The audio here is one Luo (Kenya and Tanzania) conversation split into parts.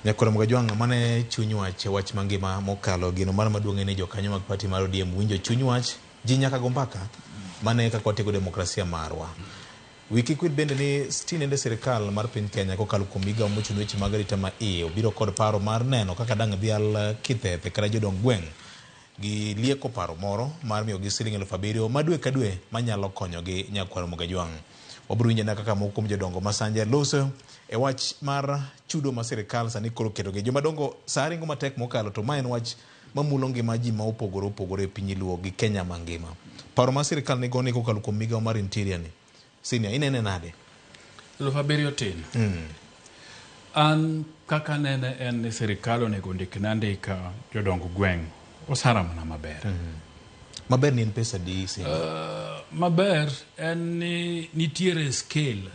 Nyakwar Mgajwang' mane chuny wach wach mangima mokalo geno mar maduong' en ni jokanyo mag party mar ODM winjo chuny wach ji nyaka go mbaka mane kaka watego demokrasia marwa. Wi kik wil bende ni tinende sirikal mar piny Kenya kokalo kuom migawo mochung' weche mag arita ma iye obiro kod paro mar neno kaka dang' dhial kithethe kata jodong gweng' gi lieko paro moro mar miyogi siling 7,000 ma dwe ka dwe manyalo konyogi nyakwar Mugajwang'. Wabiro winjo na kaka moko kuom jodongo ma Sanje loso e wach mar chudo ma sirikal sani koro ketogi. Jomadongo saa ringo matek mokalo to ma en wach mamulo ngima ji ma opogore opogore e piny Luo gi Kenya mangima. Paro ma sirikal nigo ni kokalo kuom migawo mar Interior ni. Senior, inene nade? 7,000 tin. An kaka nene en ni sirikal onego ndikne andika jodong gweng' osara mana maber. Maber ni en pesa di Senior? Maber en ni nitiere scale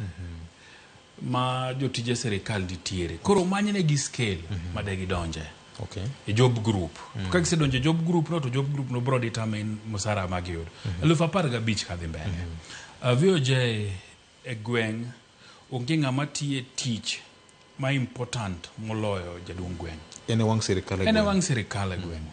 ma jotije sirikal nitiere. Koro manyne gi scale ma de gidonje. E job group. To ka gisedonjo e job group no to job group no bro determine msara ma giyudo. 15,000 kadhi mbele. VOJ e gweng' onge ng'ama tiye tich ma important moloyo jaduong' gweng'. En e wang' sirikal e En e gweng'. wang' sirikal e gweng'.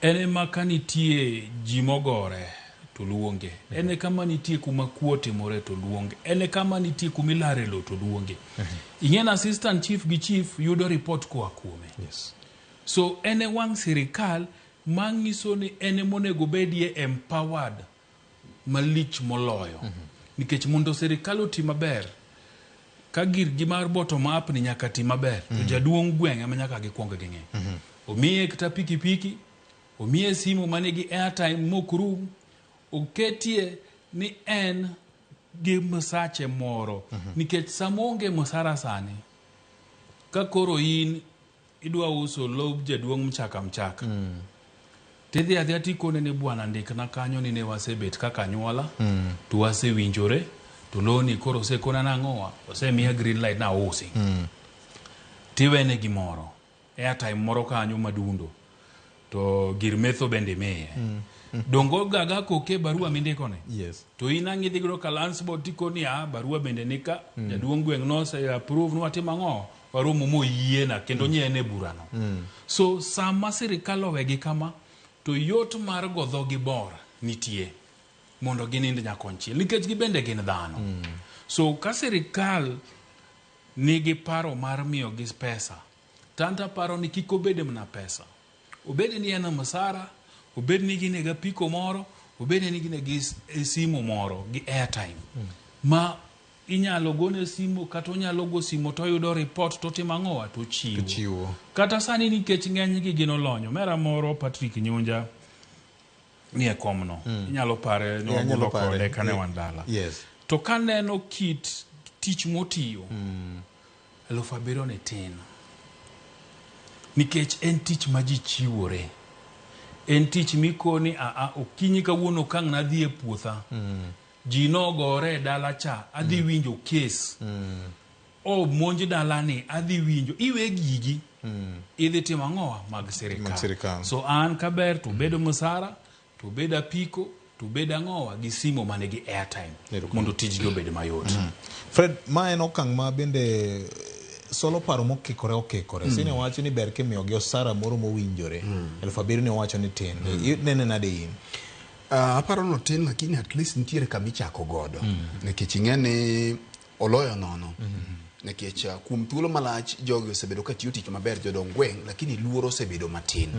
En ema ka nitie ji mogore to luonge. En e kama nitie kuma kuo otimore to luonge. En e kama nitie kuma ilare lowo to luonge. Ing'e ni assistant chief gi chief yudo report koa kuome. So en e wang' sirikal manyiso ni en ema onego bedie empowered malich moloyo. Nikech mondo sirikal oti maber, ka girgi mar bottom up ni nyaka ti maber, to jaduong' gweng' ema nyaka gikwong ging'i. Omiye kata pikipiki, omiye simu manigi airtime mok rum, oketie ni en gi msache moro. Nikech sama onge msara sani, ka koro in idwa uso lob jaduong' mchaka mchaka, tidhi adhiya tikone ni bwana ndikna kanyo ni ne wasebet kaka anyuola, to wasewinjore, to loni koro osekona nang'owa, osemiya green light na ausi. Tiwene gimoro, airtime moro kanyo madundo, to gir metho bende imiye. Dongo gaga koke barua mindikone. To in ang' idhi godo ka landsboard tikoni a barua bende nika, jaduong' gweng' nose approve nwatimo ang'o, waromo moyiena kendo nye en e burano. So sama sirikal owegi kama, to yot mar go dhogi bor nitie mondo ginind nyakonchiel nikech gibende gin dhano. So ka sirikal nigi paro mar miyogi pesa, to an to aparo ni kik obed mana pesa. Obed ni en msara, obed ni gin gi apiko moro, obed ni gin gi simu moro gi airtime. Ma inyalo gone simu kata onyalo go simu to oyudo report to otimo ang'owa to ochiwo. Ochiwo. Kata sani nikech ng'enygi gin olony. Omera moro Patrick Nyunja ni e komno. Inyalo pare Yeah, anyalo nwabudho pare. kode kane wan dala. To kaneno kit tich motiyo, 7,000 ni tin. Nikech en tich ma ji chiwore. En tich mikoni aa okinyi kawuono kang' nadhi e puotha. Ji nogore e dala cha, adhi winjo kes. Omonj dalani, adhi winjo. Iwe gigi. Idhi timo ang'owa mag sirikal. Mag sirikal. So an kaber to bedo msara, to bed apiko, to bed ang'owa gi simu manigi airtime mondo tijgi obed mayot. Fred, ma en okang' ma bende solo paro mokikore okikore. Senior wacho ni ber kimiyogi osara moro mowinjore. 7,000 ni owacho ni tin. Inene nade in? Aparo ni otin lakini at least nitiere kama ichako godo. Nikech ing'e ni oloyo nono. Nikech kuom thuolo malach jogi osebedo ka tiyo tich maber jodong gweng' lakini luor osebedo matin.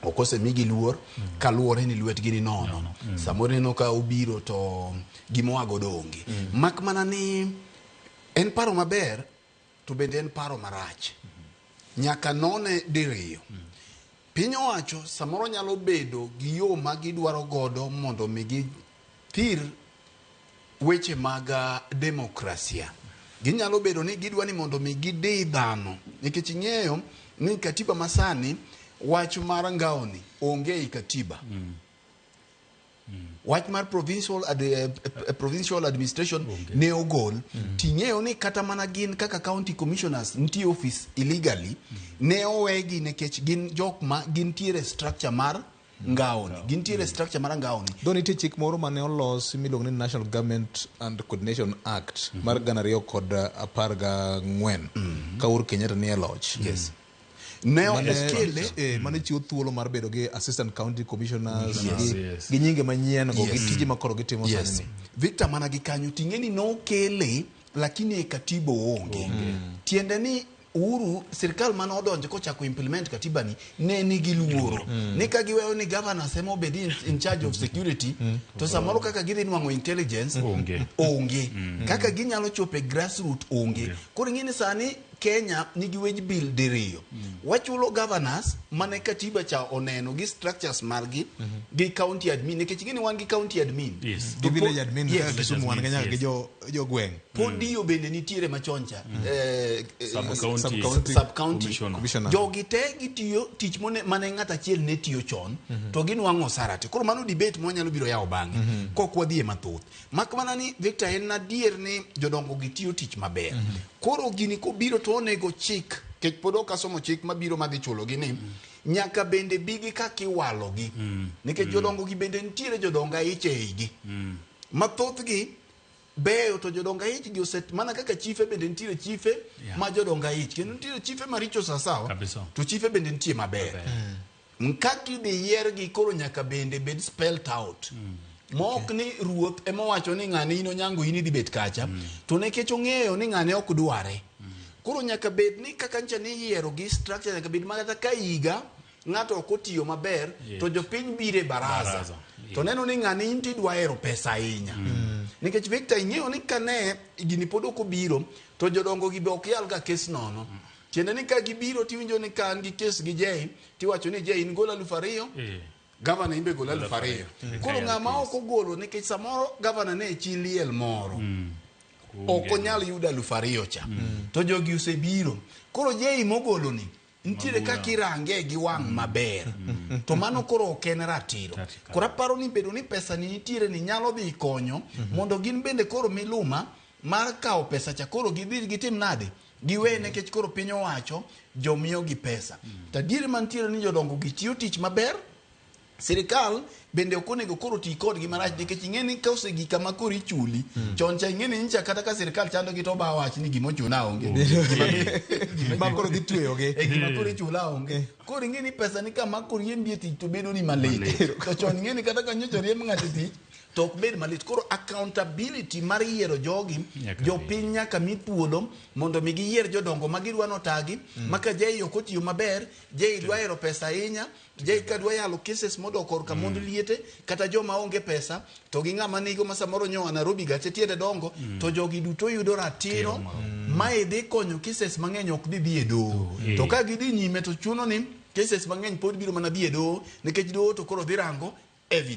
Ok osemigi luor kaluwore ni lwetgi ni nono. Samoro ineno ka obiro to gima oa godo onge. Mak mana ni en paro maber to bende en paro marach. Nyaka none diriyo. Piny owacho samoro nyalo bedo gi yo ma gidwaro godo mondo mi githir weche mag demokrasia. Ginyalo bedo ni gidwa ni mondo mi gidi dhano. Nikech ing'eyo ni katiba masani wach mar ngawoni onge ei katiba. Wach mar provincial administration ne ogol. Ting'eyo ni kata mana gin kaka county commissioners nitie office illegally, ne owegi nikech gin jok ma gintiere structure mar Ngao ni. Gintiere e structure mar ngao ni. Though nitie chik moro mane olos miluongo ni National Government and Coordination Act mar 2014 ka Uhuru Kenyatta nie loch. Yes. Ne Mane, okele mane chiwo thuolo mar bedo gi assistant county commissioners Yes, gi, yes. gi nyinge manyien go gi Yes. tije ma koro gitimo Yes. sani ni. Victor mana gi kanyo ting'e ni nokele lakini e katiba oonge. Tiende ni Uhuru sirkal mane odonjo kochako implement katiba ni ne nigi luoro ni ka giweyo ni governors ema obed in charge of security to samoro kaka gidhi nwang'o intelligence Onge. onge kaka ginyalo chopo e grassroot onge. Koro ing'e ni sani Kenya nigi wage bill diriyo. Wachulo governors mane katiba cha oneno gi structures margi gi county admin nikech ing'e ni wan gi county admin. Yes. Gi village admin Yes. kaka Kisumu wan gi nyaka gi Yes. jo gweng'. Podio bende nitiere machon cha. Sub-county. Sub-county. Sub-county. Commissioner. Commissioner. Jogi te gitiyo tich mone mane ng'at achiel ne tiyo chon to ginwang'o osara te. Koro mano debate mwanyalo biro yawo bang'e kok wadhi e mathoth. Mak mana ni Victor en adier ni jodongo gi tiyo tich maber. Koro gini kobiro to onego chik kech pod ok asomo chik mabiro madhi chulogi ni nyaka bende bigi kaka iwalogi nikech jodongo gi bende nitiere jodongo aich e igi mathothgi beyo to jodongo aich gi oset mana kaka chife bende nitiere chife ma jodongo aich kendo nitiere chife maricho sawasawa Kabisa. to chife bende nitie maber kaka idhi yiergi koro nyaka bende bed spelt out ma ok ni ruoth ema owacho ni ng'ane in Onyango in idhi bet kacha to nikech ong'eyo ni ng'ane ok dware koro nyaka bed ni kaka ncha ni yiero gi structure nyaka bed makata ka higa ng'ato ok otiyo maber to jopiny biro e baraza Baraza, to neno ni ng'ani in tidwa hero pesa ahinya nikech Victor ing'eyo ni kane gini pod ok obiro to jodongo gi be ok yal ga kes nono tiende ni ka gibiro tiwinjo ni ka an gi kes gi Jay tiwacho ni Jay in gol 2000 gavana imbe gol 2000 koro ng'ama ok ogolo nikech samoro gavana ne chi liel moro ok onyal yudo 2000 cha to jogi osebiro koro Jay mogolo ni nitiere kaka irange gi wang' maber to mano koro ok en ratiro Ratiro. koro aparo ni bedo ni pesa ni nitiere ni nyalo dhi konyo mondo gin bende koro miluma mar kawo pesa cha koro gidhi gitim nade giwe nikech koro piny owacho jomiyogi pesa to adieri mantiere ni jodongo gi tiyo tich maber sirikal bende ok onego koro ti kodgi marach nikech ing'e ni ka osegik kama koro ichuli chon cha ing'e ni nyicha kata ka sirikal chandogi to oba wach ni gimochuna onge Ma koro dhi tweyogi. e gima koro ichula onge koro ing'e ni pesa ni kama koriembi e tich to bedo ni malit to chon ing'e ni kata ka nyocha oriemb ng'ato e tich to ok bed malit koro accountability mar yiero jogi Nyaka jopiny nyaka mi thuolo mondo mi giyier jodongo ma gidwa notagi ma ka Jay ok otiyo maber Jay dwa hero pesa ahinya Jay ka dwa yalo cases modok korka mond liete kata joma onge pesa to gi ng'ama nigo ma samoro nyoa Nairobi gache tiende dongo to jogi duto yudo ratiro mae dhi konyo cases mang'eny ok dhi dhi e doho to ka gidhi nyime to chuno ni cases mang'eny pod biro mana dhi e doho nikech doho to koro dhi rango evidence.